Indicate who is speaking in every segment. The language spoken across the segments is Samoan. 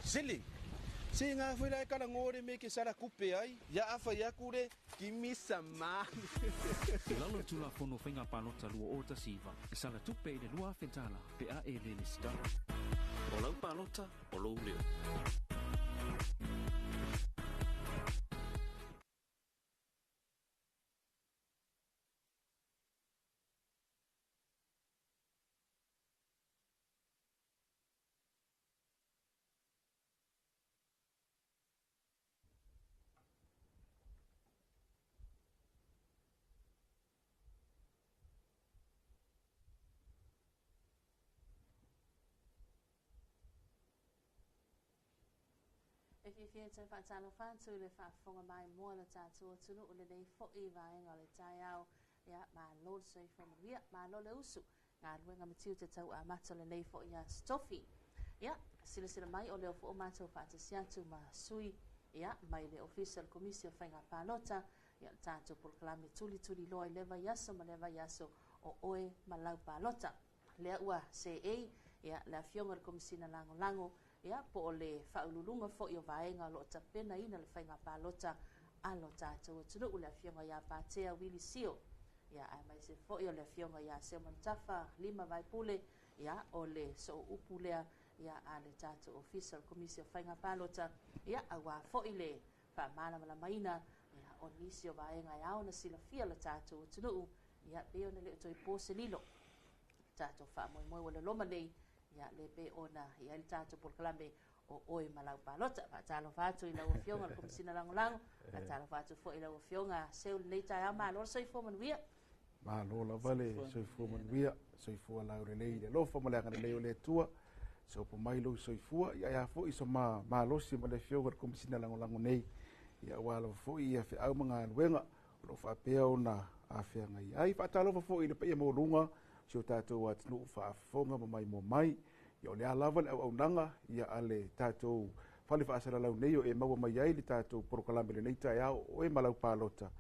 Speaker 1: Sili, se nga foi la e kala le me ke sala kupe ai, ya afa ya kule, kimi sama.
Speaker 2: I lalo o le Tulafono o Faiga Palota 2019, e sala tupe i le $2,000 pe a e le lesitala. O lau palota, o lou leo.
Speaker 3: E fiafia e toe faatalofa atu i le faafofoga maimoa a le tatou atunuu i lenei foi vaega o le taeao. Ia, malo le soifua manuia, malo le usu, galuega ma tiute tau amata o lenei foi Aso Tofi. Ia, silasila mai o lea foi ua matou faatasi atu ma sui ia, mai le Ofisa o le Komisi o Faiga Palota, ia, le tatou polokalame tulituliloa i lea vaiaso ma lea vaiaso o oe ma lau palota. Lea ua seei ia, le Afioga i le Komesina Lagolago ia, po o le Faauluuluga foi o vaega o lo o tapenaina le faiga palota a lo tatou atunuu, le Afioga ia Patea Wili Sio, ia, aemaise foi o le Afioga ia Seumanutafa Lima Vaepule, ia, o le sooupu lea ia, a le tatou Ofisa o le Komisi o Faiga Palota, ia, aua foi le faamalamalamaina ia, o nisi o vaega e ao ona silafia le tatou atunuu, ia, pei ona le o toe po se lilo. Tatou faamoemoe ua loloma nei, ia, le pei ona i ai le tatou polokalame o oe ma lau palota. Faatalofa atu i lau Afioga i le Komesina Lagolago, faatalofa atu foi i lau Afioga Seu lenei taeao, malo le soifua manuia.
Speaker 4: Malo lava le soifua manuia, soifua laulelei i le alofa ma le agalelei o le Atua. Sopo mai lou soifua, ia ae a foi so malosi ma le Afioga i le Komesina Lagolago nei, ia aua lava foi ia feau ma galuega o lo o faapea ona afeagai ai. Faatalofa foi i le paia maualuga si o tatou atunuu faafofoga ma maimoa mai. Ia o le a lava le auaunaga ia a le tatou fale faasalalau nei o e maua mai ai le tatou polokalame lenei taeao o oe ma lau palota.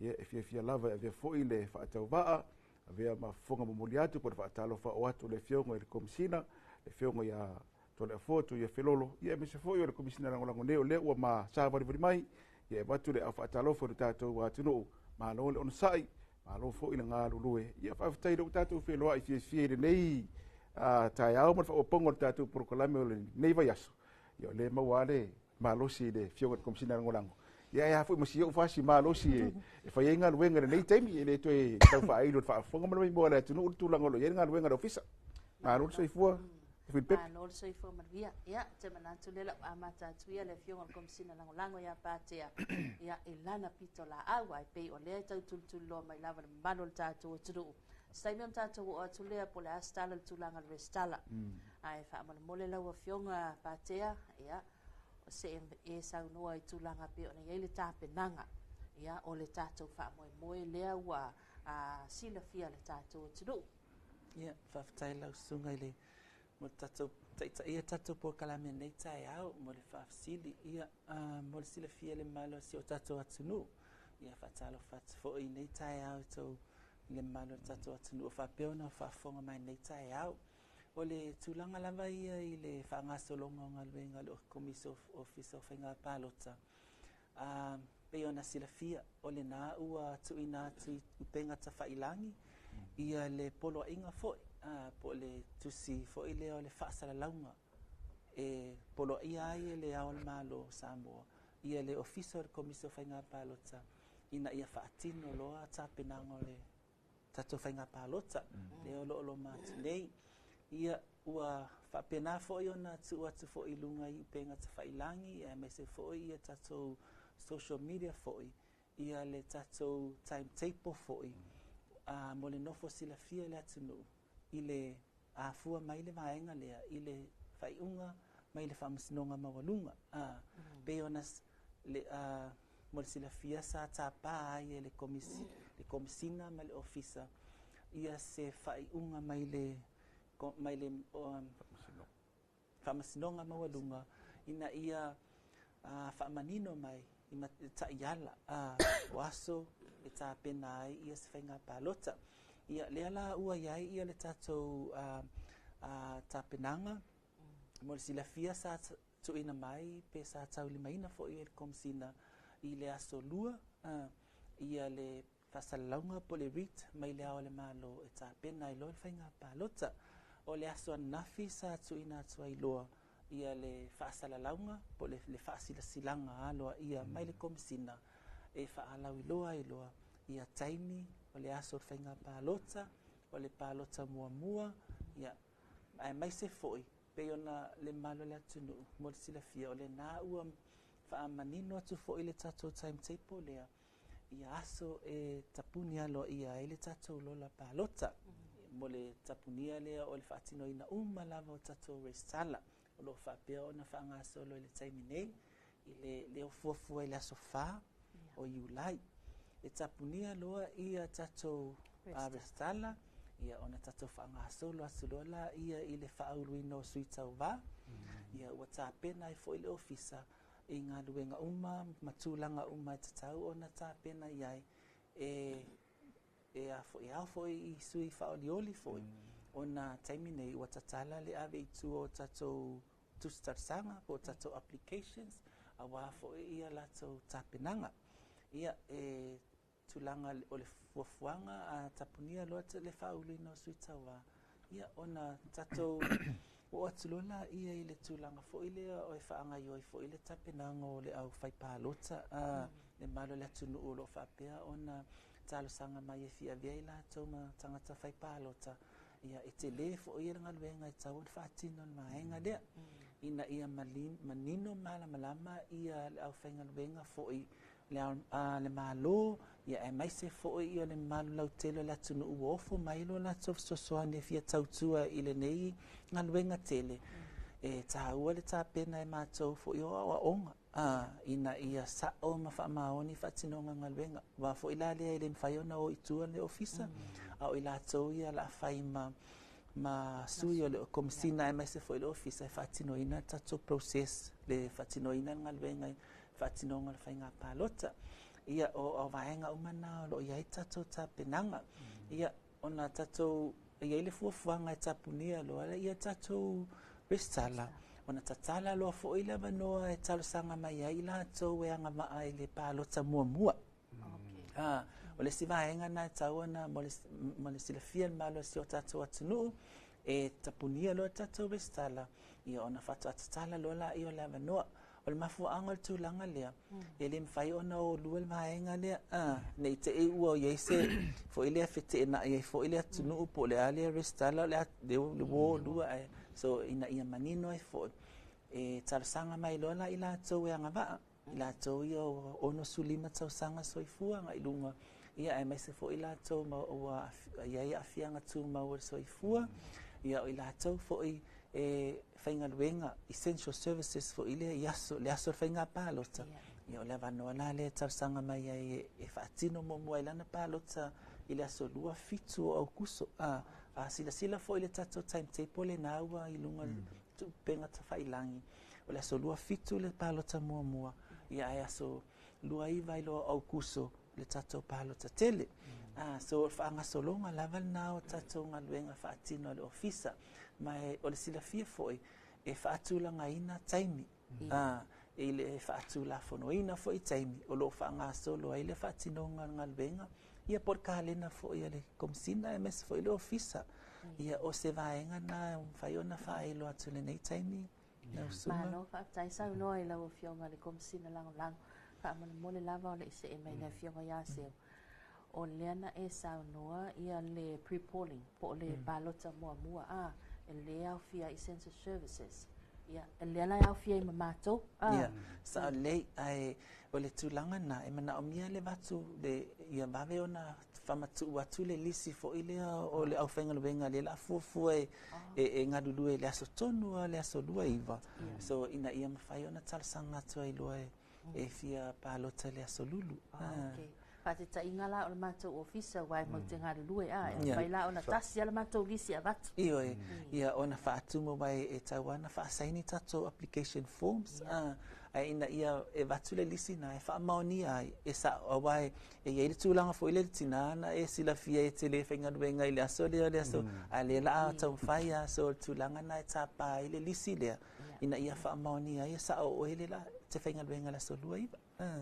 Speaker 4: Ia e fiafia lava e avea foi le faatauvaa, avea ma fofoga momoli atu po o le faatalofa o atu le Afioga i le Komesina, le Afioga ia Toleafoa Tuiafelolo, ia aemaise foi o le Komesina Lagolago nei o lea ua ma savalivali mai, ia e avatu le au faatalofa i le tatou atunuu. Malo le onosai, malo foi le galulue. Ia faafetai lea ua tatou feiloai fiafia i lenei taeao ma le faaopoopoga o le tatou polokalame o lenei vaiaso. Ia o lea e maua lava le malosi i le Afioga i le Komesina Lagolago. Ia e a foi ma si ou fasi malosi e fai ai galuega i lenei taimi, e le toe tau faailo i le faafofoga ma le maimoa a le atunuu le tulaga o lo o i ai le galuega a le Ofisa. Malo le soifua. Filipepe.
Speaker 3: Malo le soifua manuia. Ia, ou te manatu lea o le a amata atu ia le Afioga i le Komesina Lagolago ia Patea, ia, i lana pitolaau, ae pei o lea e tau tulituliloa mai lava le mamalu o le tatou atunuu. Se taimi ona tatou oo atu lea po o le a se tala i le tulaga o le resitala. Ae faamolemole lau Afioga Patea, ia, se e saunoa i tulaga pei ona i ai le tapenaga, ia, o le tatou faamoemoe lea ua silafia e le tatou atunuu.
Speaker 5: Ia, faafetai i lau susuga i le mo le tatou taitaia tatou polokalame i lenei taeao mo le faafesili. Ia, mo le silafia e le mamalu o si o tatou atunuu. Ia, faatalofa atu foi i lenei taeao i tou i le mamalu o le tatou atunuu o faapea ona faafofoga mai i lenei taeao. O le tulaga lava ia i le faagasologa o galuega a le Komisi Ofisa o Faiga Palota, A pei ona silafia, o lena ua tuuina atu i upega tafailagi ia le poloaiga foi, po o le tusi foi lea o le faasalalauga e poloaia ai e Le Ao o le Malo o Samoa ia le Ofisa o le Komisi o Faiga Palota ina ia faatino loa tapenaga o le tatou faiga palota lea o lo o loma atu nei. Ia, ua faapena foi ona tuu atu foi i luga i upega tafailagi aemaise foi ia tatou social media foi ia le tatou timetable foi mo le nofo silafia e le atunuu i le afua mai le vaega lea i le faaiuga mai le Faamasinoga Maualuga. Pei ona le, mo le silafia sa tapa ai e le Komisi, le Komesina ma le Ofisa ia se faaiuga mai le, mai le Faamasinoga Maualuga ina ia faamanino mai i taiala o aso e tapena ai ia se faiga palota. Ia, lea la ua i ai ia le tatou tapenaga. Mo le silafia sa tuuina mai pe sa taulimaina foi e le Komesina i le aso Lua ia le faasalalauga po o le writ mai le Ao o le Malo e tapena ai loa le faiga palota. O le aso ananafi sa tuuina atu ai loa ia le faasalalauga po o le faasilasilaga aloaia mai le Komesina e faalauiloa ai loa ia taimi o le aso o le faiga palota, o le palota muamua, ia aemaise foi pei ona le mamalu o le atunuu mo le silafia o lena ua faamanino atu foi le tatou timetable lea ia aso e tapuni aloaia ai le tatou lola palota mo le tapunia lea o le faatinoina uma lava o tatou resitala o lo o faapea ona faagasolo i le taimi nei i le fuafua i le aso 4 o Iulai. E tapunia loa ia tatou resitala, ia ona tatou faagasolo atu loa laia i le faauluina o sui tauva. Ia ua tapena ai foi le ofisa i galuega uma ma tulaga uma e tatau ona tapena i ai e ao foi i sui faaolioli foi ona taimi nei ua tatala le ave i tua o tatou tusi talosaga po o tatou applications auā foi ia latou tapenaga. Ia e tulaga o le fuafuaga a tapunia loa le faauluina o sui tauva, ia ona tatou oo atu loa laia i le tulaga foi lea o e faagaoioi foi le tapenaga o le aufai palota le mamalu o le atunuu o lo o faapea ona talosaga mai e fia avea i latou ma tagata fai palota. Ia e tele foi le galuega e tatau ona faatino le vaega lea ina ia manino malamalama ia le aufaigaluega foi le Malo, ia aemaise foi ia le mamalu lautele o le atunuu ua ofo mai lo latou fesoasoani e fia tautua i lenei galuega tele. E taua le tapena e matou foi o aoaoga ina ia sao ma faamaoni faatinoga galuega. Aua foi la lea e le mafai ona o i tua le ofisa, a o i latou ia o le a fai ma sui o le Komesina aemaise foi le ofisa e faatinoina le tatou process, le faatinoina le galuega faatinoga o le faiga palota. Ia o vaega uma na o lo o i ai tatou tapenaga. Ia ona tatou e i ai le fuafuaga e tapunia loa ia tatou resitala, ona tatala loa foi le avanoa e talosaga mai ai i latou e agavaa i le palota muamua. O le isi vaega na e tatau ona mo le silafia e le mamalu o si o tatou atunuu, e tapunia loa tatou resitala, ia ona faatoa tatala loa laia o le avanoa. O le mafuaaga o le tulaga lea, e le mafai ona o lua le vaega lea, nei te i ua i ai se foi lea feteenai ai foi le atunuu po o le a le resitala o le a le ua o lua ae so ina ia manino ai foi e talosaga mai loa la i latou e agavaa, i latou ia ua 65 tausaga soifua agai i luga, ia aemaise foi i latou ma ua i ai aafiaga tumau o le soifua, ia o i latou foi e faigaluega essential services foi lea i aso le aso o le faiga palota. Ia o le avanoa la lea e talosaga mai ai e faatino muamua ai lana palota i le aso 27 o Aokuso. A silasila foi le tatou timetable lena ua i luga upega tafailagi, o le aso 27 le palota muamua, ia ae aso 29 ai loa o Aokuso le tatou palota tele. So o le faagasologa lava lena o tatou galuega faatino a le ofisa, ma o le silafia foi e faatulagaina taimi, i le faatulafonoina foi taimi o lo o faagasolo ai le faatinoga o le galuega, ia po o le kalena foi a le Komesina aemaise foi le ofisa. Ia o se vaega na e mafai ona faailo atu i lenei taimi lau susuga.
Speaker 3: Malo faafetai saunoa i lau Afioga i le Komesina Lagolago. Faamolemole lava o le i see mai le Afioga ia Seu. O lea na e saunoa ia le pre-polling po o le palota muamua e le aofia ai essential services. Ia, e lea la e aofia ai ma matou.
Speaker 5: Ia, sao lelei, ae o le tulaga na e manaomia le avatu le ia vave ona faamatuu atu le lisi foi lea o le aufaigaluega lea o le a fuafua e galulue i le aso tonu lava le aso 29. So ina ia mafai ona talosaga atu ai loa e fia palota i le aso Lulu.
Speaker 3: Okay. Faataitaiga la o le matou ofisa aua e matou te galulue e mafai la ona tasi lava le matou lisi e avatu.
Speaker 5: Ioe, ia ona faatumu aua e tatau lava ona faasaini tatou application forms, ae ina ia e avatu le lisi na e faamaonia ai e sao aua e i ai le tulaga foi lea i le tina na e silafia e te le faigaluega i le aso lea o le aso, a o lea o le a taumafai lava. So o le tulaga na e tapa ai le lisi lea. ina ia faamaonia ai e sa'o oe le la te faigaluega le aso 29.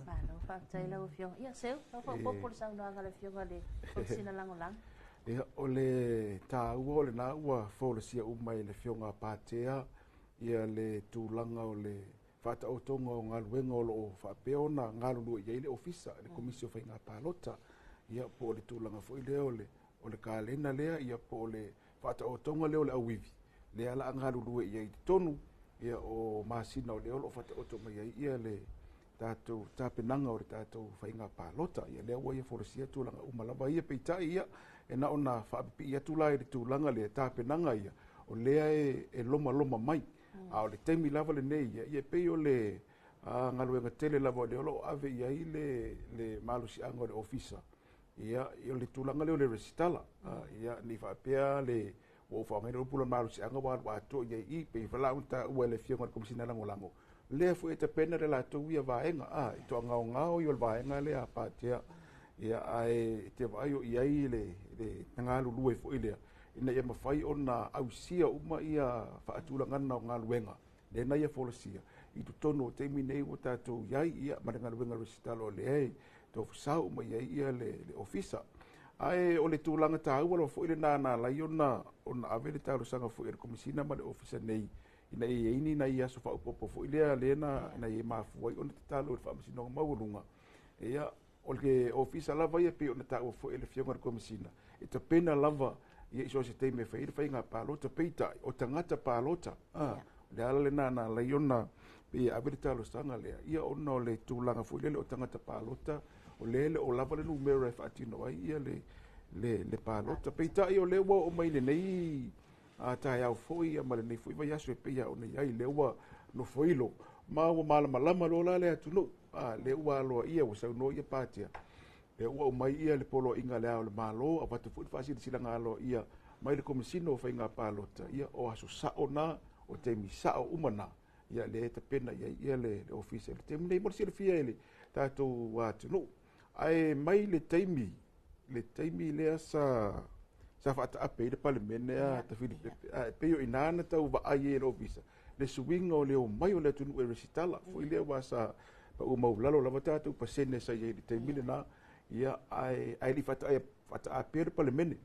Speaker 3: Malo faafetai lau Afioga. Ia Seu, lau faaopoopo le saunoaga a le Afioga i le Komesina Lagolago.
Speaker 4: Ia, o le taua o lena ua folasia uma e le Afioga a Patea ia le tulaga o le faataotoga o galuega o lo o faapea ona galulue i ai le Ofisa, le Komisi o Faiga Palota, ia po o le tulaga foi lea o le kalena lea, ia po o le faataotoga lea o le auivi, lea la a galulue i ai i totonu, ia o masina o lea o lo o faataoto mai ai ia le tatou tapenaga o le tatou faiga palota. Ia lea ua ia folasia tulaga uma lava ia, peitai ia e na ona faapipii atu la i le tulaga lea tapenaga ia, o lea e lomaloma mai. A o le taimi lava lenei ia, ia pei o le galuega tele lava o lea o lo o ave i ai le malosiaga o le ofisa, ia o le tulaga lea o le resitala. Ia nei faapea le ua ou faaaogaina le upu o le malosiaga ua alu atoa i ai i, pei foi la ona taua e le Afioga i le Komesina Lagolago, lea foi e tapena le latou ia vaega, i toagaogao ia o le vaega lea a Patea, ia ae te vaai o i ai le galulue foi lea, ina ia mafai ona ausia uma ia faatulagaga o galuega, lea na ia folasia, i totonu o taimi nei ua tatou i ai, ia, ma le galuega resitala o lea e tofasau uma i ai ia le ofisa. Ae o le tulaga taua lava foi lena na alai ona ave le talosaga foi a le Komesina ma le ofisa nei, ina ia i ai ni nai aso faaopoopo foi lea lea na ia mafua ai ona tatalo i le Faamasinoga Maualuga. Ia, o le ofisa lava ia pei ona taua foi e le Afioga i le Komesina, e tapena lava ia i so o se taimi e fai ai le faiga palota, peitai o tagata palota. Le ala lena na alai ona pei e ave le talosaga lea, ia ona o le tulaga foi lele o tagata palota, o le le o lava le numera e faatino ai ia le palota. Peitai o lea ua oo mai lenei taeao foi ia ma lenei foi vaiaso e pei ona i ai lea ua nofoilo, ma ua malamalama loa la le atunuu, lea ua aloaia ua saunoa ia Patea, lea ua aumai ia le poloaiga le ao o le Malo, avatu foi le faasilasilaga aloaia mai le Komesina o Faiga Palota, ia o aso sao na, o taimi sao uma na, ia lea e tapena i ai ia le ofisa i le taimi nei mo le silafia e le tatou atunuu. Ae mai le taimi lea sa faataape ai le Palemene a Tafilipepe, e pei o i ina na tau vaai ai e le ofisa le suiga o le omai o le atunuu e resitala foi lea ua sa pau maulalo lava tatou pasene sa i ai i le taimi lena, ia ae le i faataapea le Palemene.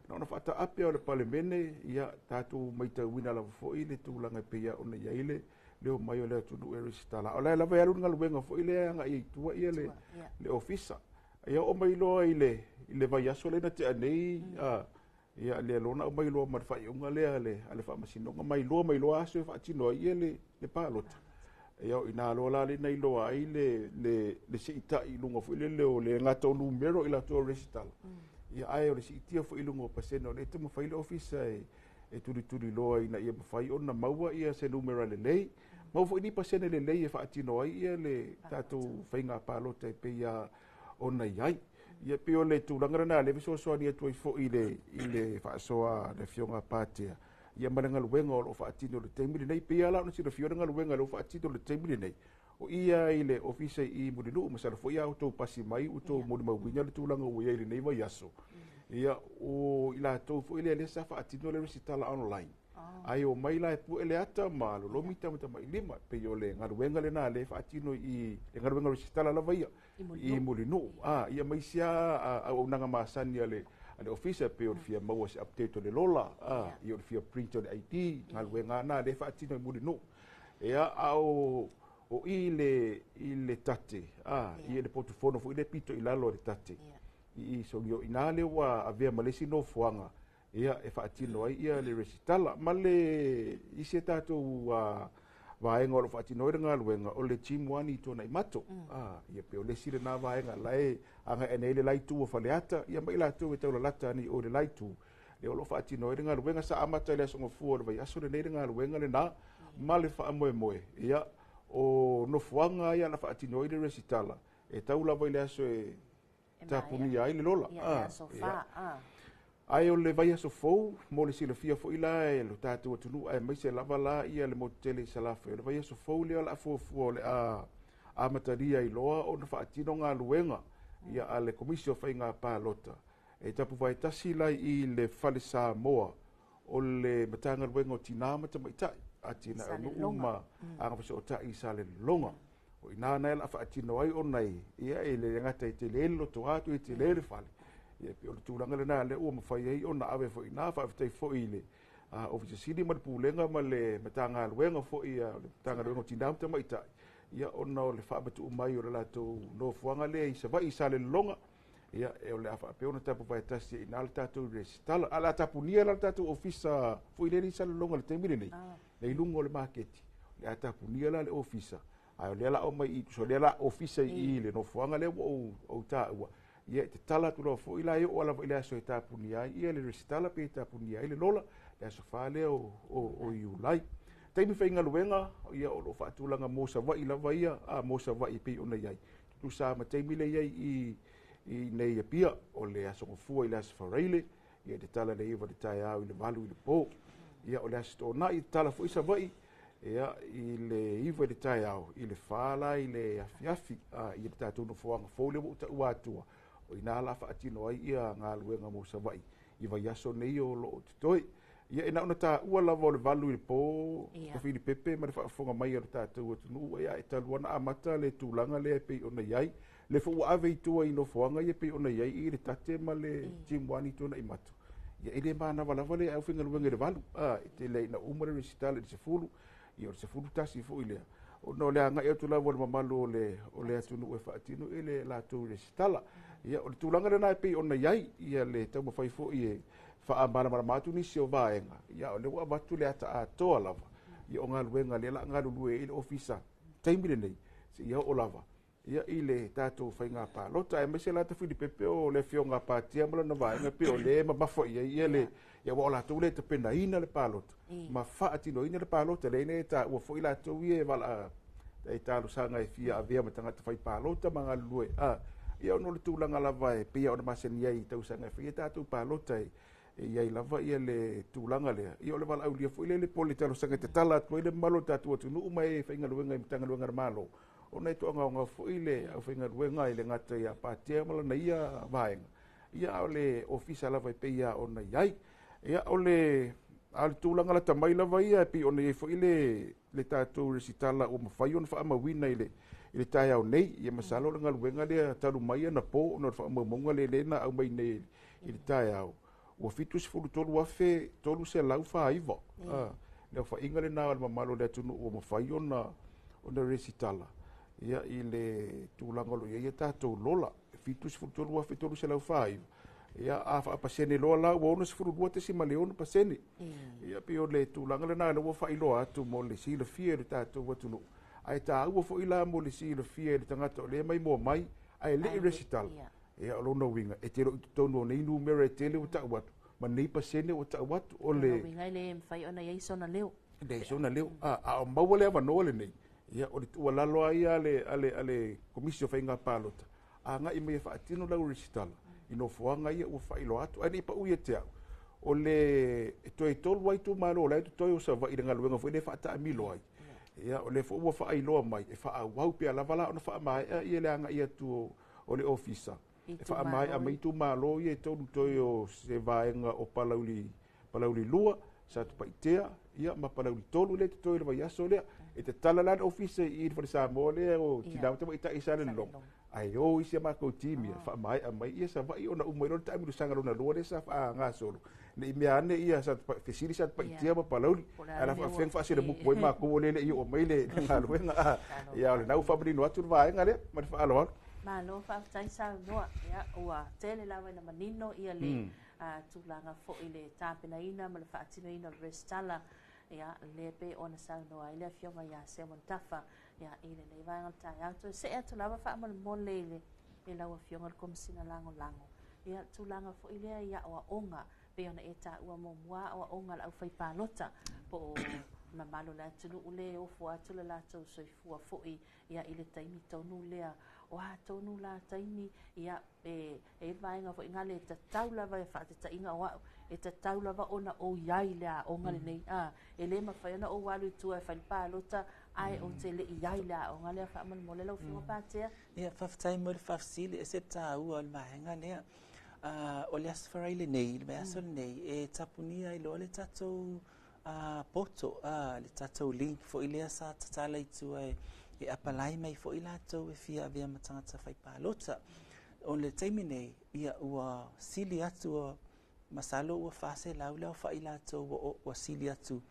Speaker 4: Na ona faataape o le Palemene, ia tatou maitauina lava foi le tulaga e pei ona i ai le omai o le atunuu e resitala. O la e lava e alu le galuega foi lea agai i tua ia le ofisa. Ia oo mai loa i le vaiaso lea na tea nei, ia lea loa na aumai loa ma le faaiuga lea a le Faamasinoga, mai loa aso e faatino ai ia le palota. Ia o ina loa la lea na iloa ai le siitai i luga foi lele o le gata o numero i latou o resitala. Ia ae o le siitia foi i luga o pasene o lea e taumafai le ofisa e tulituli loa ina ia mafai ona maua ia se numera lelei, maua foi ni pasene lelei e faatino ai ia le tatou faiga palota e pei ona i ai. Ia pei o le tulaga lena lea fesoasoani atu ai foi i le faasoa a le Afioga a Patea, ia ma le galuega o lo o faatino i le taimi lenei. Pei lava la ona silafia le galuega o lo o faatino i le taimi lenei, o ia i le ofisa i Mulinuu, masalo foi a outou pasi mai ua outou molimauina le tulaga ua i ai i lenei vaiaso. Ia o i latou foi lea sa faatino le resitala online, ai o mai la e pue le ata ma lolomi tamatamailima, pei o le galuega lena lea e faatino i le galuega resitala lava ia i Mulinuu. Ia mai sia auaunaga masani a le ofisa, pei o le fia maua se update o le lola, ia o le fia print o le ID, galuega na lea e faatino i Mulinuu. Ia a o i le tate, i le potufono foi le pito i lalo o le tate, i sogio ina le ua avea ma le isi nofoaga, ia e faatino ai ia le resitala. Ma le isi tatou vaega o lo o faatino ai le galuega o le Team 1 i Tuanaimato. Ia pei o le isi lena vaega la e agai nei le laitu o Faleata, ia ma i latou e taulalata nei o le laitu, lea o lo o faatino ai le galuega. Sa amata i le aso Gafua o le vaiaso lenei le galuega lena, ma le faamoemoe, ia o nofoaga ia na faatino ai le resitala, e tau lava i le aso e tapunia ai le lola. Ai o le vaiaso fou, mo le silafia foi la e lo tatou atunuu, ae maise lava la ia le motu tele i Salafai. O le vaiaso fou lea o le a fuafua o le a amatalia ai loa ona faatino galuega ia a le Komisi o Faiga Palota. E tapuvaetasi la i le Fale Samoa o le Matagaluega o Tina ma Tamaitai. Atinae o Nuu ma Agafesootai i Salelologa. O i ina na e la faatino ai ona e, ia, e le gata e tele le lotoa atu, e tele le fale. Ia, e pei o le tulaga lena lea ua mafai ai ona ave foi i ina. Faafetai foi i le Ofisa Sili ma le Pulega ma le Matagaluega foi, le Matagaluega o Tina ma Tamaitai, ia, ona o le faamatuu mai o le latou nofoaga lea i Savaii i Salelologa. Ia, e o le a faapea ona tapuvae tasi ai i ina le tatou resitala. A o le a tapunia la le tatou ofisa foi lele i Salelologa i le taimi lenei, le i luga o le maketi, o le a tapunia la le ofisa, ae o lea la omai i, tusa o lea la ofisa i i le nofoaga lea ua ou taua, ia e tatala atu lava foi la e oo lava i le aso e tapunia ai ia le resitala pe tapunia ai le lola, le aso 4 lea o Iulai. Taimi faigaluega, ia o lo o faatulaga mo Savaii lava ia, mo Savaii e pei ona i ai. Tutusa ma taimi lea i ai i i nei Apia, o le Aso Gafua i le Aso Faraile, ia e tatala le 9 i le taeao i le 8 i le po. Ia o le Aso Toonai e tatala foi Savaii, ia i le 9 i le taeao i le 4 la i le afiafi, i le tatou nofoaga fou lea ua ou taua atua, o i ina la faatino ai ia galuega mo Savaii i vaiaso nei o lo o totoe. Ia e na ona taua lava o le 8 i le po, Tafilipepe ma le faafofoga mai a le tatou atunuu, ia e talu lava ona amata le tulaga lea e pei ona i ai. Le foi ua ave i tua i nofoaga ia e pei ona i ai i le Tate ma le Timuani i Tuanaimato. Ia e le manava lava le aufaigaluega i le 8, e tele ai ina uma le resitala i le 10, ia o le 11 foi lea, ona o le agai atu lava o le mamalu o le atunuu e faatino i le latou resitala. Ia o le tulaga lena e pei ona i ai, ia le taumafai foi e faamalamalama atu nisi o vaega, ia o lea ua avatu le ata atoa lava, ia o galuega lea la galulue ai le ofisa taimi lenei, seia oo lava ia i le tatou faiga palota, aemaise la Tafilipepe o le afioga a Patia ma lana vaega, pei o lea e mamafa i ai ia le, ia aua o latou lea e tapenaina le palota ma faatinoina le palota, lea ina e taua foi latou ia e valaa e talosaga e fia avea ma tagata fai palota ma galulue, ia ona o le tulaga lava e pei ona masani ai i tausaga e faia tatou palota e i ai lava ia le tulaga lea, ia o le valaaulia foi lea le po o le talosaga e tatala atu ai le mamalu o le tatou atunuu ma e faigaluega i Matagaluega a le Malo, ona e toagaogao foi le aufaigaluega i le gata ia Patea ma lana ia vaega, ia a o le ofisa lava e pei lava ona i ai. Ia o le a o le tulaga lata mai lava ia e pei ona i ai foi le tatou resitala ua mafai ona faamauina i le taeao nei, ia masalo o le galuega lea talu mai anapo ona o le faamaumauga lea lea na aumai nei i le taeao, ua 73,349 le aofaiga lena o le mamalu o le atunuu ua mafai ona resitala ia i le tulaga o lo o i ai tatou lola, 73,349. Ia a faapasene loa la ua 62.6%. Ia pei o le tulaga lena lea ua faailoa atu mo le silafia e le tatou atunuu. Ae taua foi la mo le silafia e le tagata o lea e maimoa mai ae le i resitala. Ia o lona uiga e te le o i totonu o nei numera e tele ua tau atu ma nei pasene ua tau atu o le
Speaker 3: Lona uiga e le mafai ona i ai sona leo.
Speaker 4: Leai sona leo. A o maua le avanoa lenei, ia o le tuualalo lava ia a le Komisi o Faiga Palota, agai mai e faatino lau resitala i nofoaga ia ua faailoa atu. Ae ne i pau ia te au, o le e toe 3 lava itumalo o la e totoe o Savaii i le galuega foi lea e faataamilo ai. Ia o lea foi ua faailoa mai e faaauau pea lava la ona faamaea ia le agai atu o le ofisa e faamaea mai itumalo ia e 3 toe o se vaega o Palauli, Palauli 2, Satupaitea, ia ma Palauli 3 lea e totoe i le vaiaso lea. E tatala la le ofisa i le Fale Samoa lea o Tina ma Tamaitai i Salelologa, ae o isi a matou team ia faamaea mai ia Savaii ona uma ai loa le taamilosaga lona lua lea sa faagasolo. Ne i mea ane ia fesili Satupaitea ma Palauli, ae la faafefea faaselemutu ai matou o lea e le i oo mai le galuega. Ia o lena ua faamanino atu le vaega lea ma le faaaloalo.
Speaker 3: Malo faafetai saunoa. Ia ua tele lava ina manino ia le tulaga foi i le tapenaina ma le faatinoina o le resitala, ia lea pei ona saunoa ai le afioga ia Selwyn Tafa, ia i lenei vaega o le taeao. Toe see atu lava faamolemole i le i lau afioga i le Komesina Lagolago, ia le tulaga foi lea i aoaoga, pei ona e taua muamua aoaoga a le aufaipalota po o mamalu o le atunuu lea e ofo atu le latou soifua foi ia i le taimi tonu lea. O a tonu la taimi, ia e i ai le vaega foi lea e tatau lava e faatetaiga o au, e tatau lava ona ou i ai i le aoga lenei. E le mafai ona ou alu i tua e fai le palota, ae ou te le i ai i le aoga lea. Faamolemole lau Afioga Patea.
Speaker 5: Ia, faafetai mo le faafesili, e ese le taua o le vaega lea. O le Aso Faraile nei, le vaiaso lenei, e tapunia ai loa le tatou Portal, le tatou link foi lea sa tatala i tua e apalai mai foi latou e fia avea ma tagata fai palota. O le taimi nei, ia ua sili atu, masalo ua 400 le aofa'i latou ua sili atu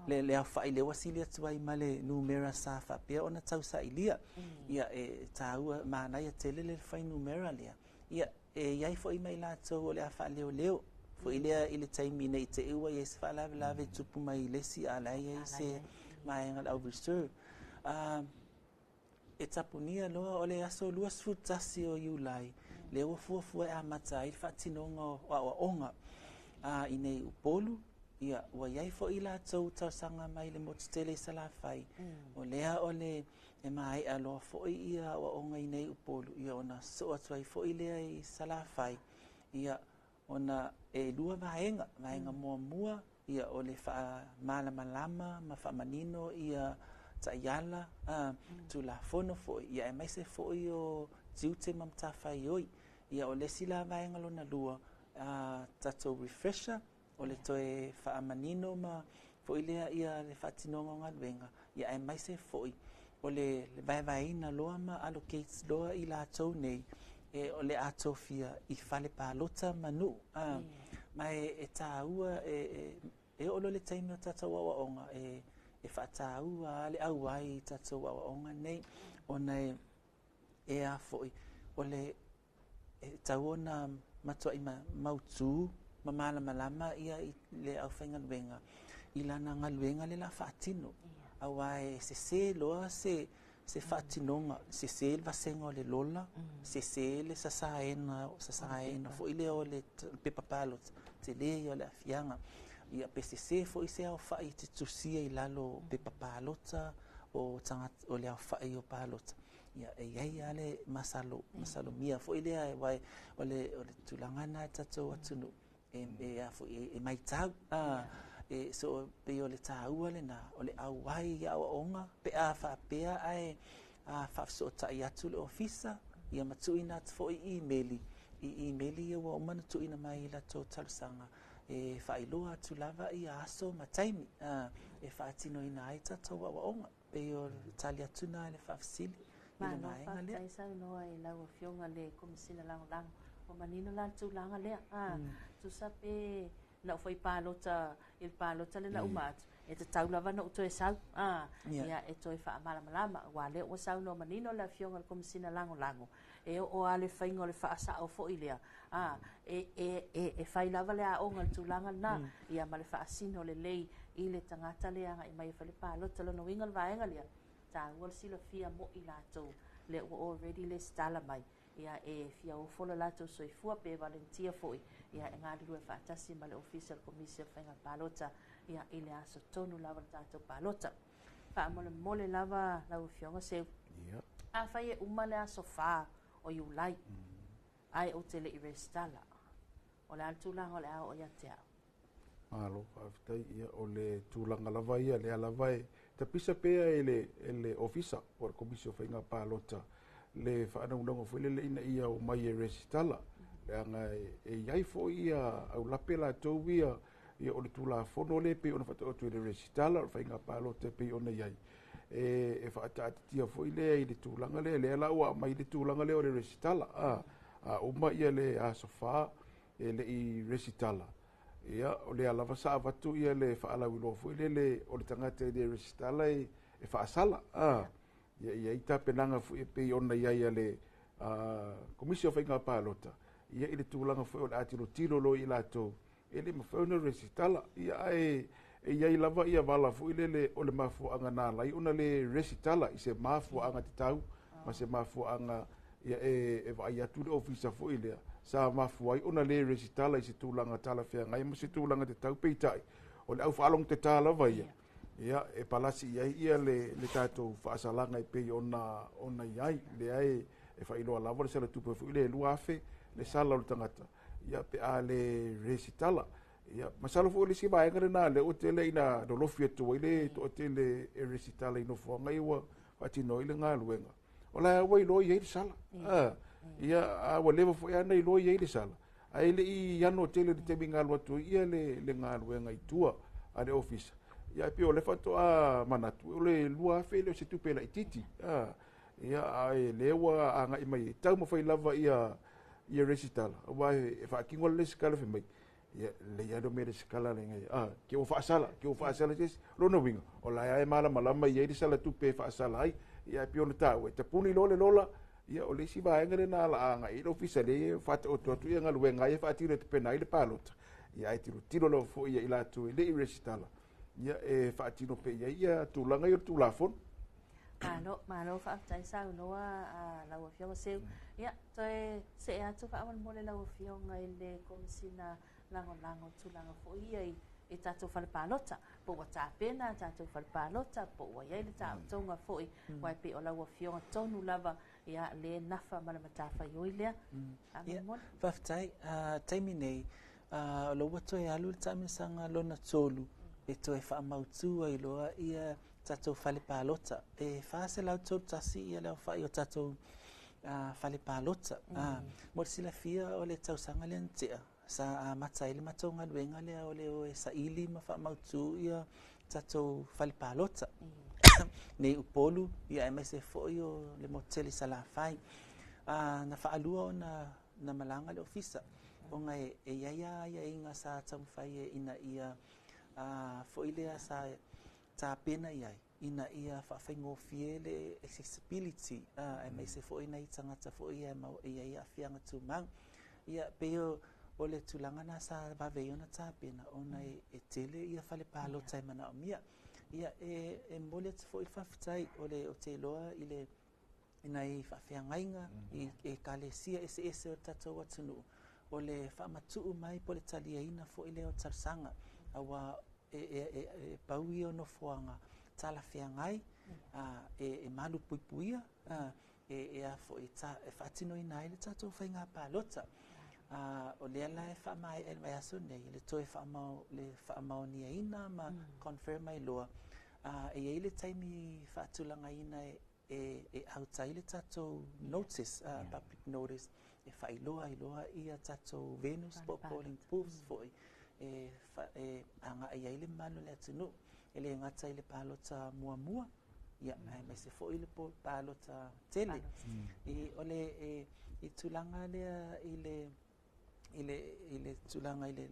Speaker 5: le aofa'i lea ua sili atu ai ma le numera sa faapea ona tausailia. Ia e taua manaia tele le fuainumera lea. Ia e i ai foi ma i latou o le a faaleoleo foi lea i le taimi nei te i ua i ai se faalavelave e tupu mai i le isi a o la e i ai se vaega o le au reserve. E tapunia loa o le aso 21 o Iulai lea ua fuafua e amata ai le faatinoga o aoaoga i nei Upolu. Ia, ua i ai foi latou talosaga mai le motu tele i Salafai, o lea o le e maea loa foi ia aoaoga i nei Upolu, ia ona sosoo atu ai foi lea i Salafai. Ia, ona e lua vaega, vaega muamua, ia o le faamalamalama ma faamanino ia taiala, Tulafono foi, ia aemaise foi o tiute ma matafaioi. Ia o le isi la vaega lona lua, tatou refresher, o le toe faamanino ma foi lea ia le faatinoga o galuega, ia aemaise foi o le vaevaeina loa ma allocate loa i latou nei e o le a tofia i fale palota ma nuu. Ma e taua e oo loa le taimi o tatou aoaoga e faataua lava le auai i tatou aoaoga nei, ona e a foi o le e tatau ona matuai mautu ma malamalama ia i le aufaigaluega i lana galuega le la faatino. Aua e sese loa se faatinoga, sese le vasega o le lola, sese le sasaena, sasaena foi lea o le pepa palota, tele ia o le aafiaga. Ia pe sese foi se aofa'i e te tusia i lalo o pepa palota o tagata o le aofa'i o palota. Ia e i ai lava le masalo, masalomia foi lea aua o le tulaga lena i le tatou atunuu e a foi e matau. E so pei o le taua lena o le auai i aoaoga pe a faapea ae faafesootai atu le ofisa, ia ma tuuina atu foi imeli, i imeli ia ua uma ona tuuina mai i latou talosaga e faailoa atu lava ia aso ma taimi e faatinoina ai tatou aoaoga. Pei o le tali atu lena i le faafesili i le
Speaker 3: Malo
Speaker 5: vaega lea.
Speaker 3: faafetai saunoa i lau Afioga le Komesina Lagolago. Ua manino la le tulaga lea. Tusa pe na ou fai palota i le palota lea na uma atu, e tatau lava ona ou toe sau. Ia e toe faamalamalama, aua o lea ua saunoa manino le Afioga i le Komesina Lagolago, e oo lava le faiga o le faasao foi lea, e fai lava le aoga i le tulaga lena, ia ma le faasino lelei i le tagata lea e agai mai e fai le palota. Lona uiga o le vaega lea, taua le silafia mo i latou lea ua already resitala mai, ia e fia ofo lo latou soifua pe volunteer foi, ia e galulue faatasi ma le Ofisa o le Komisi o le Faiga Palota, ia i le aso tonu lava o le tatou palota. Faamolemole lava lau Afioga Seu. Afai e uma le aso 4 o Iulai, ae ou te le i resitala, o le a le tulaga o le a oo ia te au?
Speaker 4: Malo, faafetai. Ia, o le tulaga lava ia, lea lava e tapisa pea e le ofisa po o le Komisi o Faiga Palota le faanaunauga foi lele ina ia omai e resitala. Leaga e i ai foi ia aulape latou ia, ia o le Tulafono lea pei ona faataoto i le resitala, o le faiga palota e pei ona i ai. E faataatitia foi lea i le tulaga lea, lea la ua aumai le tulaga lea o le resitala. A uma ia le aso 4 e le i resitala, ia o lea lava sa avatu ia le faalauiloa foi lele o le tagata e le resitala e faasala. Ia i ai tapenaga foi e pei ona i ai a le Komisi o Faiga Palota, ia i le tulaga foi o le a tilotilo loa i latou e le mafai ona resitala. Ia ae e i ai lava ia vala foi lele o le mafuaaga na ala ai ona le resitala i se mafuaaga tatau ma se mafuaaga ia e vaai atu le ofisa foi lea sa mafua ai ona le resitala i se tulaga talafeagai ma se tulaga tatau, peitai o le au faalogotata lava ia, ia e palasi i ai ia le tatou faasalaga e pei ona i ai lea e faailoa lava le sala tupe foi le 2,000 le sala o le tagata ia pe a le resitala. Ia masalo foi le isi vaega lena lea ua tele ina lolofi atu ai le toatele e resitala i nofoaga ia ua faatino ai le galuega. O la ua iloa i ai le sala. Ia a ua leva foi ana iloa i ai le sala, ae le i ano tele le taimi e alu atu ai ia le galuega i tua a le ofisa. Ia e pei o le faatoa manatu o le 2,000 e le o se tupe laitiiti. Ia ae lea ua agai mai e taumafai lava ia resitala, aua e faatino le resitala fai mai, ia lelei lava le omai e resitala ke ua faasala, ke ua faasala se isi. Lona uiga, o la e malamalama i ai le sala tupe e faasala ai. Ia e pei ona taua, e tapuni loa le lola, ia o le isi vaega lena o le a agai i ai le ofisa lea e faataoto atu ia galuega ai e faatino e tapena ai le palota. Ia ae tilotilo lava foi ia i latou e le i resitala, ia e faatino pea i ai ia tulaga ia o le Tulafono.
Speaker 3: Malo, malo faafetai saunoa lau Afioga Seu. Ia, toe see atu faamolemole lau Afioga i le Komesina Lagolago tulaga foi ia i tatou fale palota. Po ua tapena tatou fale palota, po ua i ai le taotoga foi, aua e pei o lau Afioga tonu lava ia le nafa ma le matafaioi lea. Faamolemole.
Speaker 5: Faafetai. Taimi nei, o lo ua toe alu le taamilosaga lona 3 e toe faamautu ai loa ia tatou fale palota. E 431 ia le aofai o tatou fale palota. Mo le silafia o le tausaga lea na tea, sa amata ai le matou galuega lea o le o e saili ma faamautu ia tatou fale palota. Nei Upolu, ia aemaise foi o le motu tele i Salafai. Na faalua ona na malaga le ofisa, ona e iai lava aiaiga sa taumafai e ina ia foi lea sa tapena i ai, ina ia faafaigofie le accessibility, aemaise foi nai tagata foi ia e i ai aafiaga tumau. Ia pei o le tulaga na sa vave ai ona tapena, ona e tele ia fale palota e manaomia. Ia e momoli atu foi le faafetai o le o te iloa i le nai faafeagaiga i ekalesia eseese o le tatou atunuu, o le faamatuu mai po o le taliaina foi lea o talosaga, aua e pau ia o nofoaga talafeagai, e malupuipuia, e a foi e faatinoina ai le tatou faiga palota. O lea la e faamaea i le vaiaso nei le toe le faamaoniaina ma confirm ai loa. E i ai le taimi faatulagaina e out ai le tatou notice, public notice, e faailoa ai loa ia tatou venues po o polling booths foi e agai ai le mamalu o le atunuu. E le gata i le palota muamua, ia aemaise foi le palota tele. O le i tulaga lea i le tulaga i le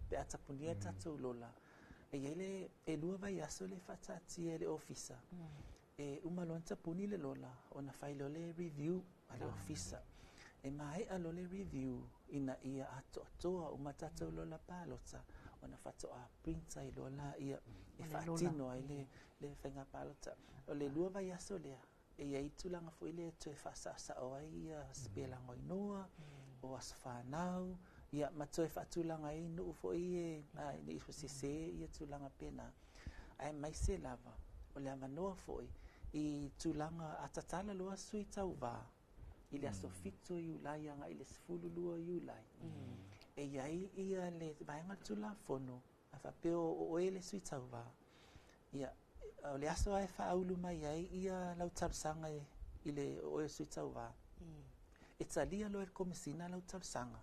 Speaker 5: pe a tapunia tatou lola, e i ai le e 2 vaiaso le faataatia e le ofisa. E uma loa ona tapuni le lola, ona fai loa le review a le ofisa. E maea loa le review ina ia atoatoa uma tatou lola palota, ona faatoa print ai loa laia e faatino ai le faiga palota. O le 2 vaiaso lea, e i ai tulaga foi lea e toe faasaosao ai ia sipelaga o igoa, o aso fanau, ia ma toe faatulaga ai nuu foi e ne i sese ia tulaga pena. Aemaise lava o le avanoa foi i tulaga a tatala loa sui tauvā i le aso 7 Iulai agai i le 12 Iulai. E i ai ia le vaega o le Tulafono a faapea o oe le sui tauvā, ia o le aso e faaulu mai ai ia lau talosaga i le oe sui tauvā. E talia loa e le Komesina lau talosaga.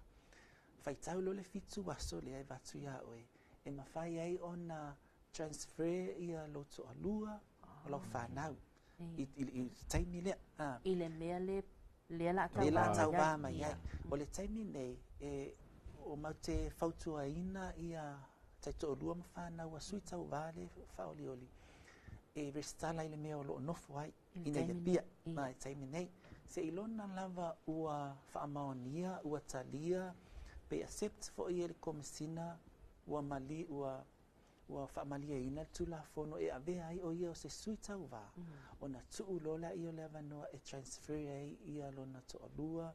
Speaker 5: Faitau loa le 7 aso lea e avatu ia oe, e mafai ai ona transfer ia lou toalua o lau fanau i le taimi lea.
Speaker 3: I le mea lea la tauvā
Speaker 5: mai ai. O le taimi nei, o mau te fautuaina ia taitoalua ma fanau a sui tauvā le faaolioli, e resitala i le mea o loo nofo ai ina ia pia i taimi nei. Se ilona lava ua faamaonia, ua talia, pe accept foi e le Komesina, ua mali, ua faamaliaina le Tulafono e avea ai o ia o se sui tauvā, ona tuu loa laia o le avanoa e transfer ai ia lona toalua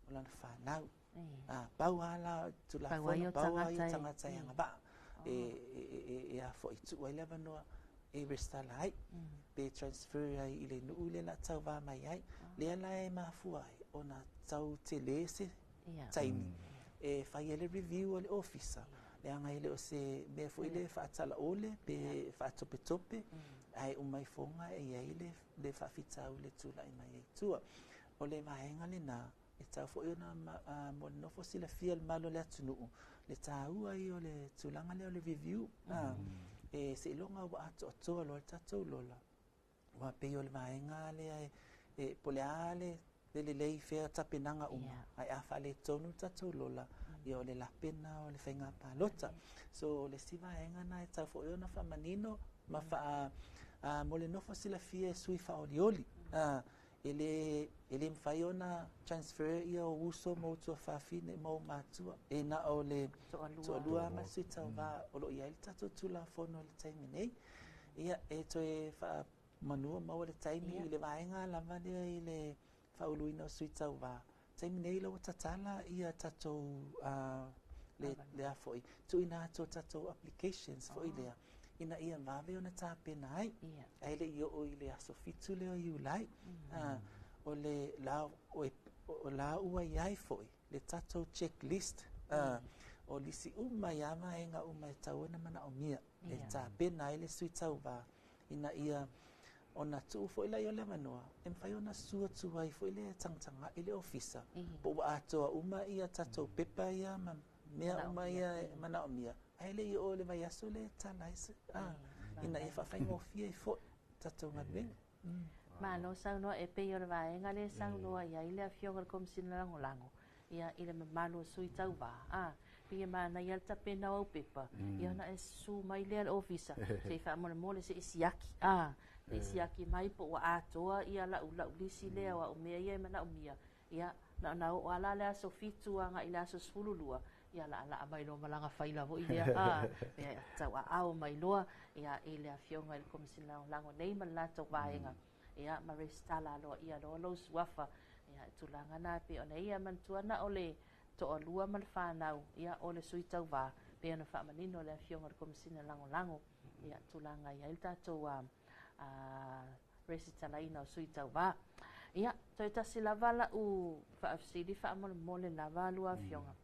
Speaker 5: o lana fanau. Pau lava la Tulafono, pau lava ia tagata e agavaa e a foi tuu ai le avanoa e resitala ai, pe transfer ai i le nuu lea la tauvā mai ai. Lea la e mafua ai ona tau tele se taimi e fai ai le review a le ofisa, leaga e le o se mea foi le faatalaole pe faatopetope, ae uma ifoga e i ai le faafitauli e tulai mai ai tua. O le vaega lena e tau foi ona mo le nofo silafia le mamalu o le atunuu, le taua ia o le tulaga lea o le review. E seiloga ua atoatoa loa le tatou lola, aua pei o le vaega lea e po o le a le lelei fea tapenaga uma, ae a faaletonu le tatou lola, ia o le lape lena o le faiga palota. So o le isi vaega lena e tatau foi ona faamanino ma faa mo le nofo silafia e sui faaolioli. E le mafai ona transfer ia ou uso ma ou tuafafine ma ou matua, e na o le toalua ma le sui tauva o lo o i ai le tatou Tulafono i le taimi nei. Ia, e toe faamanua maua le taimi i le vaega lava lea i le faauluina o sui tauva. Taimi nei la ua tatala ia tatou le a foi, tuuina atu o tatou applications foi lea, ina ia vave ona tapena ai, ae le i oo i le aso 7 lea o Iulai. O le la ua i ai foi le tatou checklist, o lisi uma ia vaega uma e tatau ona manaomia e tapena ai le sui tauva, ina ia ona tuu foi laia o le avanoa e mafai ona susu atu ai foi le tagatagai le ofisa, po ua atoa uma ia tatou pepa ia ma mea uma ia e manaomia, ae le i oo i le vaiaso le tala ai ina ia faafaigofie ai foi tatou galuega.
Speaker 3: Malo saunoa e pei o le vaega lea e saunoa i ai le Afioga i le Komesina Lagolago, ia i le mamalu o sui tauva. Pei e manaia le tapena o au pepa, ia ona e susu mai lea le ofisa, se i faamolemole se i siaki. Se i siaki mai po ua atoa ia lau lisi lea o au mea ia e manaomia. Ia, na ona oo lava le aso 7 agai i le aso 12, ia laalaa mai loa malaga faila foi lea. Ia tauaao mai loa ia i le Afioga i le Komesina Lagolago nei ma le latou vaega. Ia, ma resitala loa ia loa lou suafa. Ia, tulaga na pei ona ia manatua na o le toalua ma le whanau, ia, o le sui tauva, pei ona faamanino le Afioga i le Komesina Lagolago. Ia, tulaga i ai le tatou resitalaina o sui tauva. Ia, toe tasi lava lau faafesili faamolemole lava lua afioga.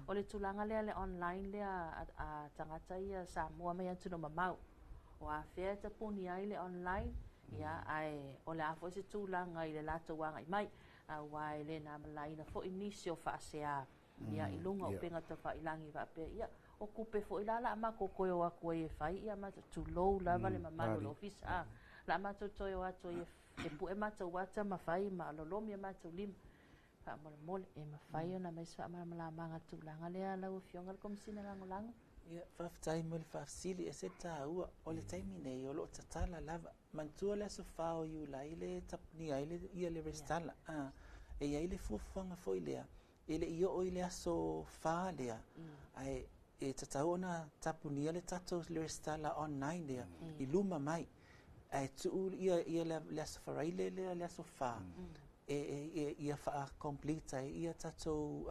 Speaker 3: O le tulaga lea le online lea a tagata ia Samoa mai atunuu mamao. O afea e tapuni ai le online, ia, ae o le a foi se tulaga i le latou agai mai, aua e le na malaina foi nisi o faasea, ia, i luga o upega tafailagi faapea, ia, o kupe foi la la matou toe o atu ai e fai, ia matou tulou lava le mamalu o le ofisa. La matou toe o atu ai e pue matou ata ma fai ma lolomi a matou lima. Faamolemole e mafai ona aumai se faamalamalamaga tulaga lea lau Afioga i le Komesina Lagolago.
Speaker 5: Ia, faafetai mo le faafesili e se taua. O le taimi nei o loo tatala lava. Manatua le aso 4 o Iulai le tapunia ai ia le resitala. E i ai le fuafuaga foi lea, e le i oo i le aso 4 lea, ae e tatau ona tapunia le tatou resitala online lea i luma mai. Ae tuu ia le aso Faraile lea le aso 4, e ia faa-complete ai ia tatou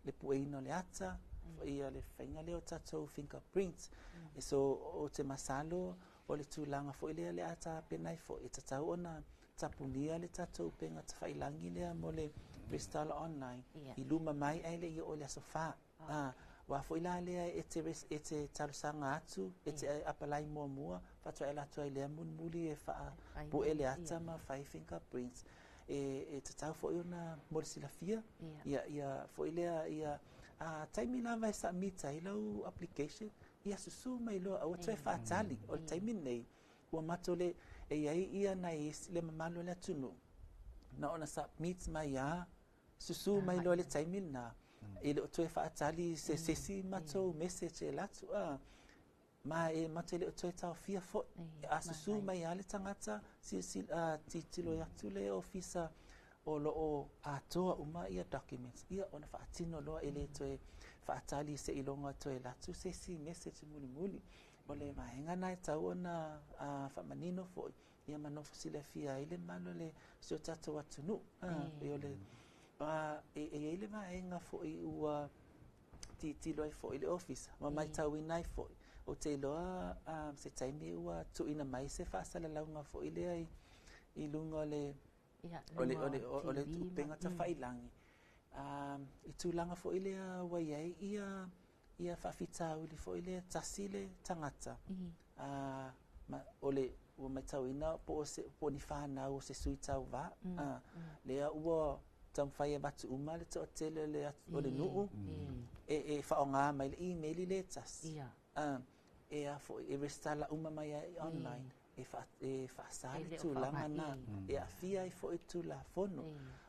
Speaker 5: le pueina o le ata, ia le faiga lea o tatou fingerprints. So o te masalo o le tulaga foi lea le ata penai foi, e tatau ona tapunia le tatou upega tafailagi lea mo le resitala online i luma mai ae le i oo i le aso 4. Ua foi la lea e te talosaga atu, e te apalai muamua, faatoa e alu atu ai lea mulimuli e faapue le ata ma fai fingerprints. E tatau foi ona mo le silafia, ia foi lea, ia taimi lava e submit ai lau application, ia susu mai loa, aua toe faatali. O le taimi nei, ua matou le, e i ai ia nai isi le mamalu o le atunuu, na ona submit mai a, susu mai loa le taimi lena, e le o toe faatali se sesi matou message e latu, ma e matou le o toe taofia foi. A susu mai a le tagata, titilo atu le ofisa o loo atoa uma ia documents, ia ona faatino loa e le toe faatali se iloga toe latu se isi message mulimuli. O le vaega na e tau ona faamanino foi, ia ma nofo silafia ai le mamalu o le si o tatou atunuu. E o le e i ai le vaega foi ua titilo ai foi le ofisa, ma matauina ai foi. O te iloa se taimi ua tuuina mai se faasalalauga foi lea i luga o le o le upega tafailagi. I tulaga foi lea ua i ai ia faafitauli foi lea tasi le tagata. O le ua matauina po o ni whanau o se sui tauva. Lea ua taumafai e avatu uma le toatele o le nuu e faaaoga mai le email le tasi. e a foi e resitala uma mai ai online e e faasā le tulaga na e aafia ai foi Tulafono.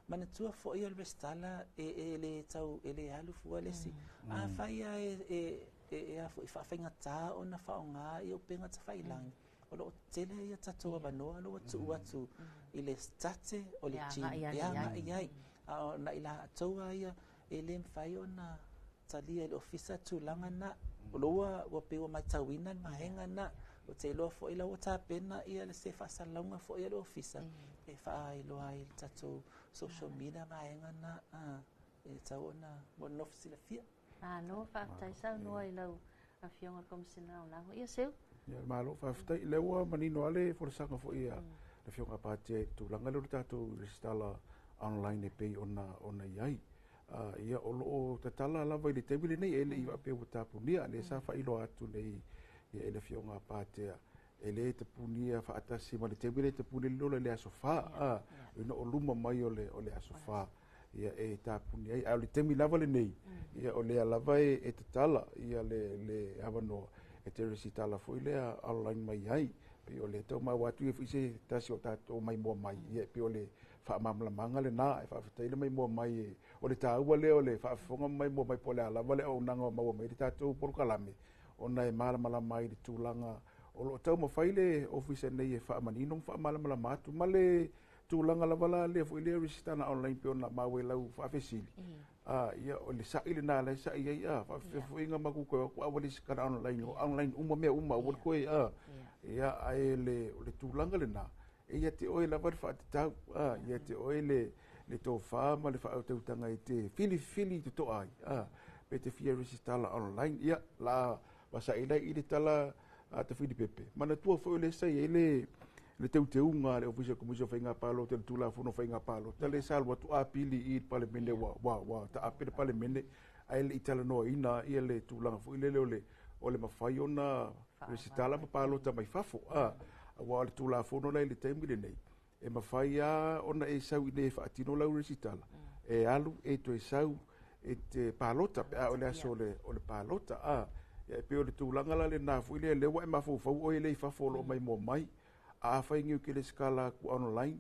Speaker 5: Manatua foi o le resitala e le tau e le alu fua le isi. Afai lava e a foi faafaigatā ona faaaoga i upega tafailagi, o lo o tele ia tatou avanoa o lo o ua tuu atu i le state o le Gmail e agai i ai. A o nai latou lava ia e le mafai ona talia e le Ofisa tulaga na. O lo ua pei ua matauina le vaega na. Ou te iloa foi la ua tapena ia le se faasalalauga foi a le Ofisa e faailoa ai i le tatou social media vaega na e tatau ona mo le nofo silafia.
Speaker 3: Malo faafetai saunoa i lau Afioga i le Komesina Lagolago. Ia Seu.
Speaker 4: Ia malo faafetai. Lea ua manino lava le folasaga foi a le Afioga a Patea i le tulaga lea o le tatou resitala online e pei ona i ai. Ia o lo o tatala lava i le taimi lenei, e le i faapea ua tapunia. Lea sa faailoa atu nei e le Afioga a Patea, e le tapunia faatasi ma le taimi lea e tapuni ai le lola i le aso 4, ina o luma mai o le aso 4 ia e tapuni ai. A o le taimi lava lenei, ia o lea lava e tatala ia le avanoa e te resitala foi lea online mai ai. Pei o le tau maua atu ia foi se tasi o tatou maimoa mai, ia pei o le faamalamalamaga lena e faafetai le maimoa mai. O le taua lea o le faafofoga ma maimoa mai po o le a lava le auaunaga o maua mai le tatou polokalame, ona e malamalama ai i le tulaga o lo o taumafai le ofisa nei e faamanino ma faamalamalama atu ma le tulaga lava la lea foi lea resitala online pei ona maua i lau faafesili. Ia o le sa'i lena la e sa'i ai faafefea foi nga matou toe o atu a ua resitala online, o online uma mea uma, aua le toe ia ae o le tulaga lena e ia te oe lava le faatatau, ia te oe le tofa ma le faautautaga e te filifili totoa ai, pe te fia resitala online. Ia la vasa'i la i le tala a Tafilipepe, manatua foi o le sa i ai le teuteuga a le Ofisa o Komisi o Faiga Palota, le Tulafono o Faiga Palota le sa alu atu apili i le Palemene, ua taape le Palemene ae le i talanoaina ia le tulaga foi lele o le mafai ona resitala ma palota mai fafo. Aua o le Tulafono la i le taimi lenei, e mafai lava ona e sau i nei e faatino lau resitala, e alu e toe sau e te palota pe a o le aso o le palota. E pei o le tulaga la lena foi lea, lea ua e mafaufau oe le i fafo o lo o maimoa mai. A fai nei ke resitala atu online,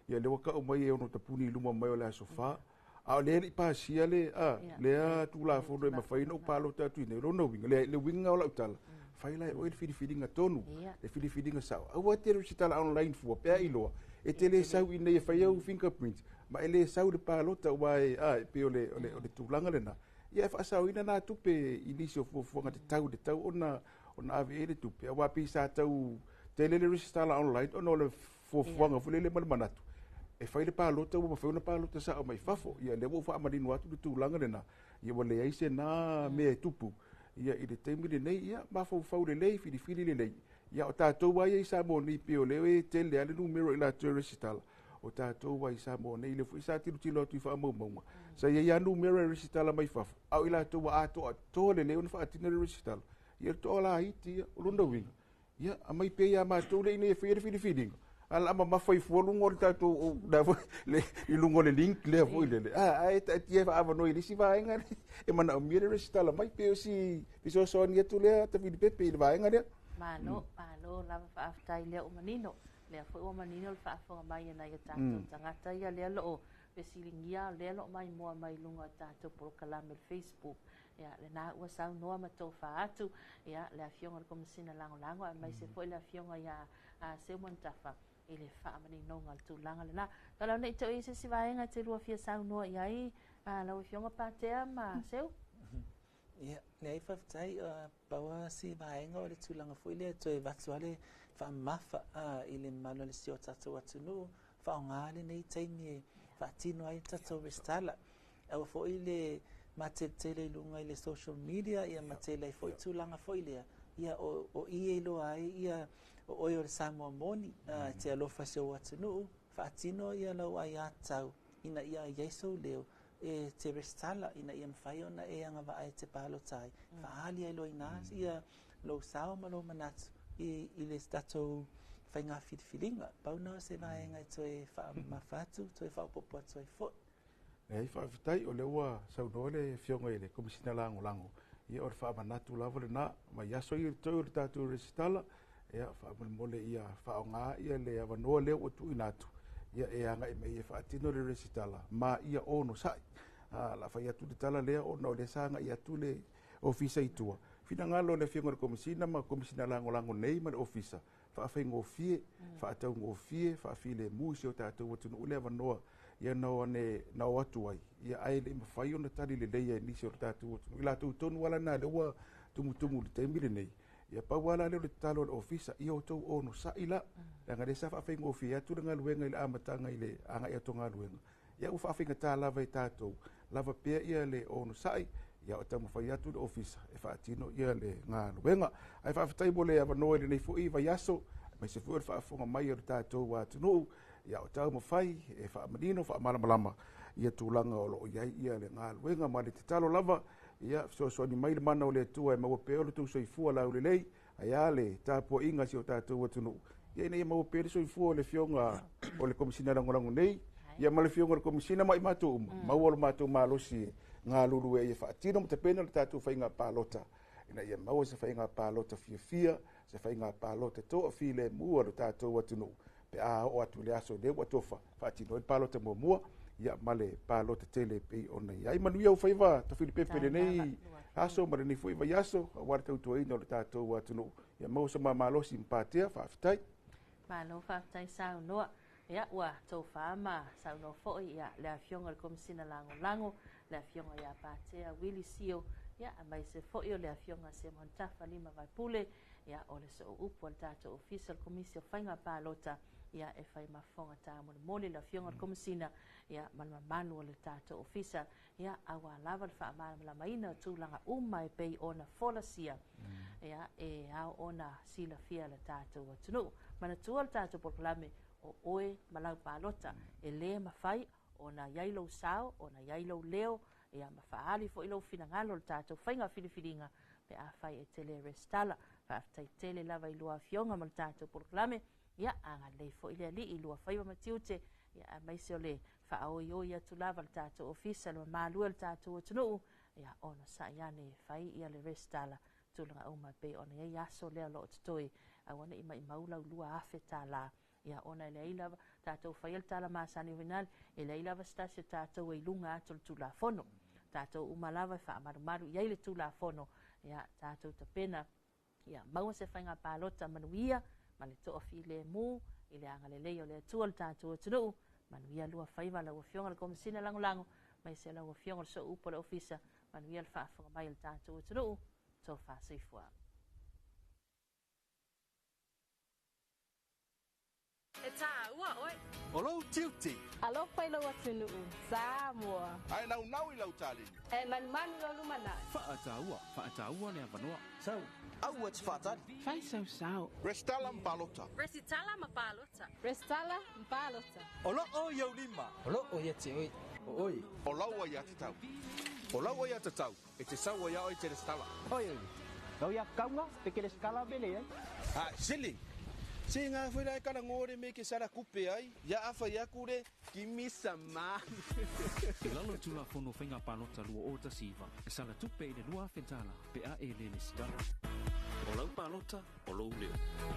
Speaker 4: ia lea ua tau mai e ono tapuni i luma mai o le aso 4, a o lea le i pasia le lea Tulafono e mafai ona ou palota atu i nei. Lona uiga, le uiga o lau tala, fai la e oe le filifiliga tonu, le filifiliga sao. Aua te resitala online fua, pe a iloa e te le sau i nei e fai au fingerprint ma e le sau le palota, ua e pei o le tulaga lena. Ia e faasaoina na tupe i nisi o fuafuaga tatau le tau ona ave ai le tupe, aua pei sa tau tele le resitala online ona o le fuafuaga foi lele ma le manatu e fai le palota ua mafai ona palota sao mai fafo. Ia lea ua ou faamanino atu le tulaga lena, ia ua leai se na mea e tupu ia i le taimi lenei. Ia mafaufau lelei, filifili lelei. Ia o tatou ai i Samoa nei, pei o lea e tele lava le numero i latou e resitala. O tatou ai i Samoa nei, le foi sa tilotilo atu i faamaumauga, sa i ai lava numero e resitala mai fafo, a o i latou ua atoatoa lelei ona faatino le resitala, ia le toa laiti ia. O lona uiga, ia aumai pea ia matou lea ina ia faia le filifiliga, a la mamafa i fua luga o le tatou i luga o le link lea foi lele, ae taatia e faaavanoa i le isi vaega e manaomia le resitala mai. Pei o si fesoasoani atu lea Tafilipepe i le vaega lea.
Speaker 3: Malo, malo lava faafetai lea ua manino. Lea foi ua manino le faafofoga mai e nai o tatou tagata ia lea loo fesiligia lea loo maimoa mai luga o tatou polokalame le Facebook. Ia lena ua saunoa ma tofa atu ia le Afioga i le Komesina Lagolago aemaise foi le Afioga ia Seu Manutafa i le faamaninoga o le tulaga lena. Tala nei te o se isi vaega e te lua fia saunoa i ai lau Afioga Patea ma Seu.
Speaker 5: Ia, leai faafetai, pau lava si vaega o le tulaga foi lea toe avatu lava le faamamafa i le mamalu o le si o tatou atunuu, faaaoga lenei taimi e faatino ai le tatou resitala. Aua foi le mateletele i luga i le social media, ia ma tele ai foi tulaga foi lea, ia o i e iloa ai ia o oe o le Samoa moni, e te alofa i si ou atunuu, faatino ia lau aiatatau ina ia i ai sou leo e te resitala, ina ia mafai ona e agavaa e te palota ai, faaali ai loa i ina ia lou sao ma lou manatu i le tatou faiga filifiliga. Pau na o se vaega e toe faamamafa atu, toe faaopoopo atu ai foi.
Speaker 4: Leai faafetai, o lea ua saunoa le Afioga i le Komesina Lagolago. Ia o le faamanatu lava lena mai aso ia toe o le tatou resitala. Ia faamolemole ia faaaoga ia le avanoa lea ua tuuina atu, ia e agai mai e faatino le resitala ma ia onosai. La fai atu le tala lea ona o lea sa agai atu le ofisa i tua. Finagalo le Afioga i le Komesina ma Komesina Lagolago nei ma le ofisa, faafaigofie, faataugofie, faafilemu i si o tatou atunuu le avanoa ia na o ane na o atu ai, ia ae le i mafai ona tali lelei e nisi o le tatou atunuu. I latou tonu ala na lea ua tumutumu i le taimi lenei. Ia pau ala lea o le tatalo a le ofisa, ia outou onosai la. Leaga lea sa faafaigofie atu le galuega i le amataga i le agai atu o galuega. Ia ua faafaigata lava e tatou, lava pea ia le onosai, ia o taumafai atu le ofisa e faatino ia le galuega. Ae faafetai mo le avanoa i lenei foi vaiaso, aemaise foi o le faafofoga mai o le tatou atunuu, ia o taumafai e faamanino, faamalamalama ia tulaga o lo o i ai ia le galuega ma le tatalo lava, ia fesoasoani mai le mana o le Atua e maua pea o le tou soifua laulelei, ae a le tapuaiga a si o tatou atunuu, ia ina ia maua pea le soifua o le Afioga o le Komesina Lagolago nei, ia ma le Afioga o le Komesina ma i matou uma, maua lo matou malosi e galulue ai e faatino ma tapena le tatou faiga palota, ina ia maua se faiga palota fiafia, se faiga palota toafilemu a lo tatou atunuu, pe a oo atu i le aso lea ua tofa, faatino ai le palota muamua, ia ma le palota tele e pei ona i ai. Manuia ou faiva Tafilipepe lenei aso ma lenei foi vaiaso, aua le tautuaina o le tatou atunuu. Ia maua so malosi ma Patea, faafetai.
Speaker 3: Malo faafetai saunoa. Ia ua tofa ma saunoa foi ia le Afioga i le Komesina Lagolago, le Afioga ia Patea Willie Sio, ia aemaise foi o le Afioga Simon Tafa Lima Vaipule, ia o le sooupu o le tatou ofisa o le Komisi o Faiga Palota, ia e fai mafofoga tamolemole le Afioga i le Komesina, ia ma le mamalu o le tatou ofisa, ia aua lava le faamalamalamaina o tulaga uma e pei ona folasia, ia e ao ona silafia le tatou atunuu. Manatua le tatou polokalame o oe ma lau palota, e le mafai ona iai lou sao, ona iai lou leo, ia ma faali foi lou finagalo le tatou faiga filifiliga pe afai e tele resitala. Faafetai tele lava i lua afioga ma le tatou polokalame, ia agalelei foi le Alii i lua faiva ma tiute, ia aemaise o le faaoioi atu lava le tatou ofisa, le mamalu e o le tatou atunuu, ia onosai ane e fai ia le resitala tulaga uma pei ona iai aso lea o lo o totoe, aua ne i maimau lau $2,000, ia ona e leai lava tatou faia le tala masani finale, e leai lava se tasi o tatou e i luga atu o le Tulafono. Tatou uma lava e faamalumalu i ai le Tulafono, ia tatou tapena ia maua se faiga palota manuia ma le toafilemu i le agalelei o le Atua le tatou atunuu. Manuia lua faiva lau Afioga le Komesina Lagolago, aemaise lau Afioga le Sooupu o le Ofisa, manuia le faafofoga mai o le tatou atunuu. Tofa soifua.
Speaker 6: E tāua oe.
Speaker 1: O lou tiute.
Speaker 6: Alofa i lou atunuu, Samoa.
Speaker 1: Ae naunau i lau taleni.
Speaker 6: E manumanu lou lumanai.
Speaker 2: Faataua, faataua le avanoa.
Speaker 1: Sau. Aua te faatali.
Speaker 7: Fai sau sao.
Speaker 1: Resitala ma palota.
Speaker 6: Resitala ma palota. Resitala ma palota.
Speaker 1: O loo i au lima.
Speaker 5: O loo ia te oe. O oe.
Speaker 1: O lau ai a tatau. O lau ai a tatau. E te sau ai a oe te resitala.
Speaker 8: Oi oi. Lau ia kaunga, pe ke resitala mele ai.
Speaker 1: A, sili. Se ngā whera e kara ngōre me ke sara kupe ai, ia awha ia kure, give me some money.
Speaker 2: I lalo Tulafono Faiga Palota 2019, e sala tupe i le $2,000 pe a e le resitala. O lau palota, o lou leo.